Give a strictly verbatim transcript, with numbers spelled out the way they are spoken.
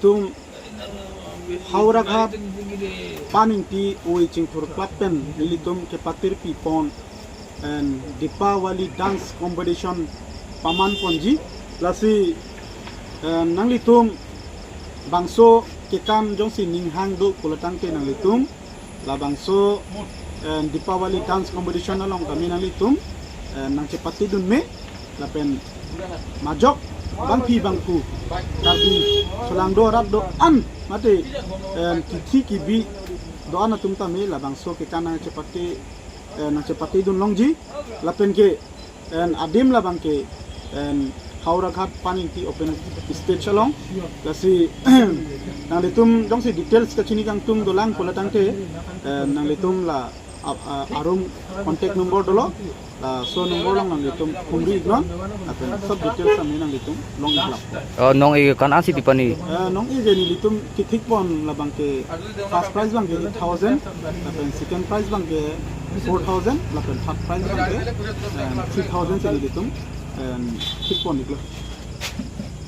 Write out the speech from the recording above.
Tum Howraghat Paningti Oi Chingthur Club pen nelitum kepatirpi pon and Deepavali dance competition paman ponji. Lasi, eh, nanglitum bangso kekan jongsi ninghang do pulo tangte nanglitum labangso, eh, Deepavali dance competition along kami nanglitum, eh, nangchepatedun me lapen majok bangpi bangphu Karbi solangdo arat do-an mate, eh, kithi kibi do-an atum tame labangso kekan nangchepate, eh, nangchepatedun longji lapen ke, eh, adim labang ke, eh, Howraghat Paningti open stage along. Lasi nanglitum jongsi details kachini kangtung dolang pulo tangte, eh, nanglitum la, ah, ah, arum contact number dolo, laso number along nanglitum phone ri iknon, lapen sob details kami nanglitum long iklap. Oh, nong-e kan ansi pipani? Eh, nong-e ke nelitum kethik pon labang ke first prize abang ke eight thousand, lapen second prize abang ke four thousand, lapen third prize abang ke, eh, three thousand si nelitum, eh, thik pon iklo.